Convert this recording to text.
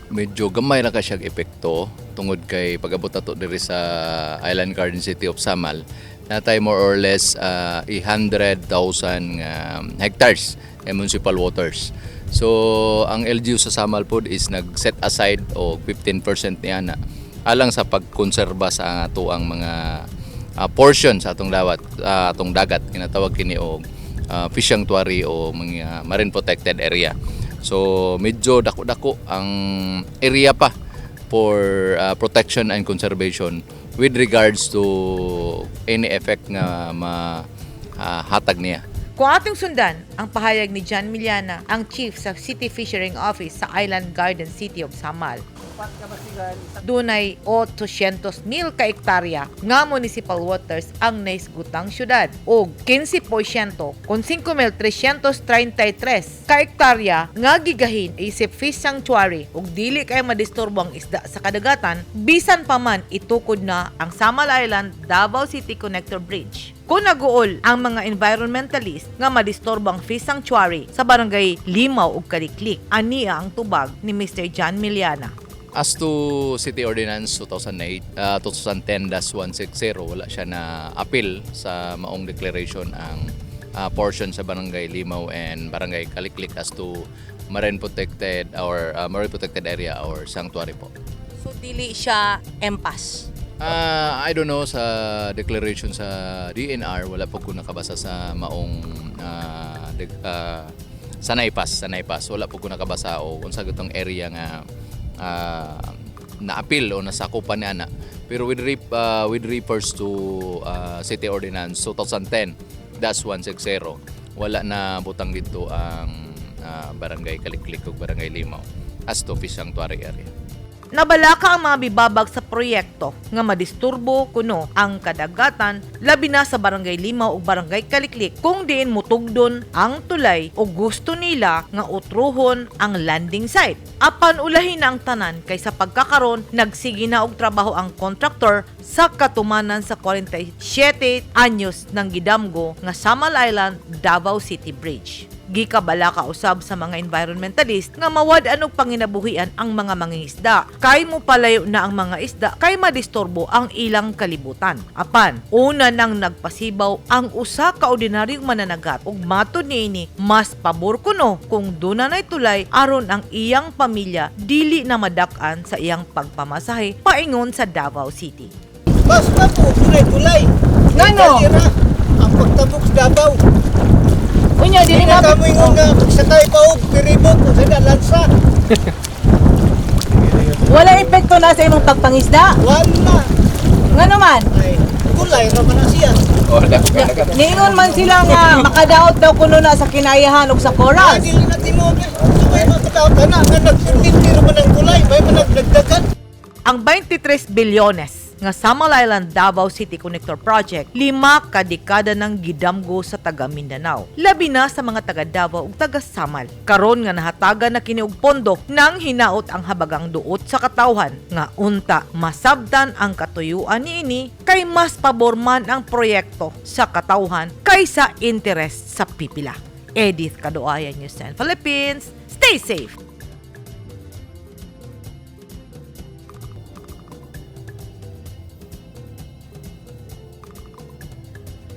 Medyo gamay ra ka siyang epekto tungod kay pag-abot nato diri sa Island Garden City of Samal, natay more or less 100,000 nga hectares nga municipal waters. So ang LGU sa Samal pod is nag-set aside og 15% niya na alang sa pagkonserba sa atoang mga portion sa atong dawat, atong dagat, kinatawag kini og fish sanctuary o mga marine protected area. So medyo dako-dako ang area pa for protection and conservation with regards to any effect nga mahatag niya. Kung atong sundan ang pahayag ni John Miliana, ang chief sa City Fishering Office sa Island Garden City of Samal, dunay 800 mil ka ektarya nga municipal waters ang naisgutang syudad ug 15% kon 5,333 ka ektarya nga gigahin isip fish sanctuary ug dili kay madisturbo ang isda sa kadagatan bisan pa man itukod na ang Samal Island Davao City Connector Bridge. Kung naguol ang mga environmentalist nga madisturbo ang fish sanctuary sa barangay Limaw ug Kaliklik, ania ang tubag ni Mr. John Miliana. As to City Ordinance 2008, 2010-160, wala siya na appeal sa maong declaration ang portion sa Barangay Limaw and Barangay Kaliklik as to marine protected or marine protected area or sanctuary po. So dili siya empas. I don't know sa declaration sa DENR, wala po ko nakabasa sa maong sa NIPAS, wala po ko nakabasa o unsa gitong area nga na-appeal o nasakupan ni ana. Pero with refers to City Ordinance 2010-160, wala na butang dito ang Barangay Kaliklik ug Barangay Limaw as to fish sanctuary area. Nabalaka ang mga bibabag sa proyekto nga madisturbo kuno ang kadagatan, labi na sa Barangay Limaw ug Barangay Kaliklik, kung diin mutugdon ang tulay o gusto nila nga utruhon ang landing site. Apan ulahin na ang tanan kay sa pagkakaron nagsige na og trabaho ang contractor sa katumanan sa 47 anyos ng gidamgo nga Samal Island Davao City Bridge. Gikabalaka usab sa mga environmentalist nga mawad-an og panginabuhian ang mga mangingisda kay mopalayo na ang mga isda kay madisturbo ang ilang kalibutan. Apan una nang nagpasibaw ang usa ka ordinaryong mananagat ug matud niini, mas pabor kuno kung duna nay tulay aron ang iyang pamilya dili na madak-an sa iyang pagpamasahe paingon sa Davao City. Basta po, tulay-tulay. Ngano? Dali ra ang pagtabok sa Davao. Unya Dili na kamo ingon nga magsakay pa og ferryboat o sa lansa. Wala epekto na sa imong pagpangisda? Wala. Ngano man? Ay, tulay ra man na siya. Niingon man sila nga makadaot daw kuno na sa kinayahan ug sa Ay, corals. dili na tinuod. May makadaot na nga nagpermit man ang tulay, may man nagdagdagan. Ang 23 bilyones nga Samal Island Davao City Connector Project, 5 ka dekada ng gidamgo sa taga Mindanao, labi na sa mga taga Davao ug taga Samal. Karon nga nahatagan na kini og pondo, nang hinaot ang habagang duot sa katawhan nga unta masabtan ang katuyuan niini kay mas pabor man ang proyekto sa katawhan kaysa interes sa pipila. Edith Kadoayan, News 10 Philippines. Stay safe!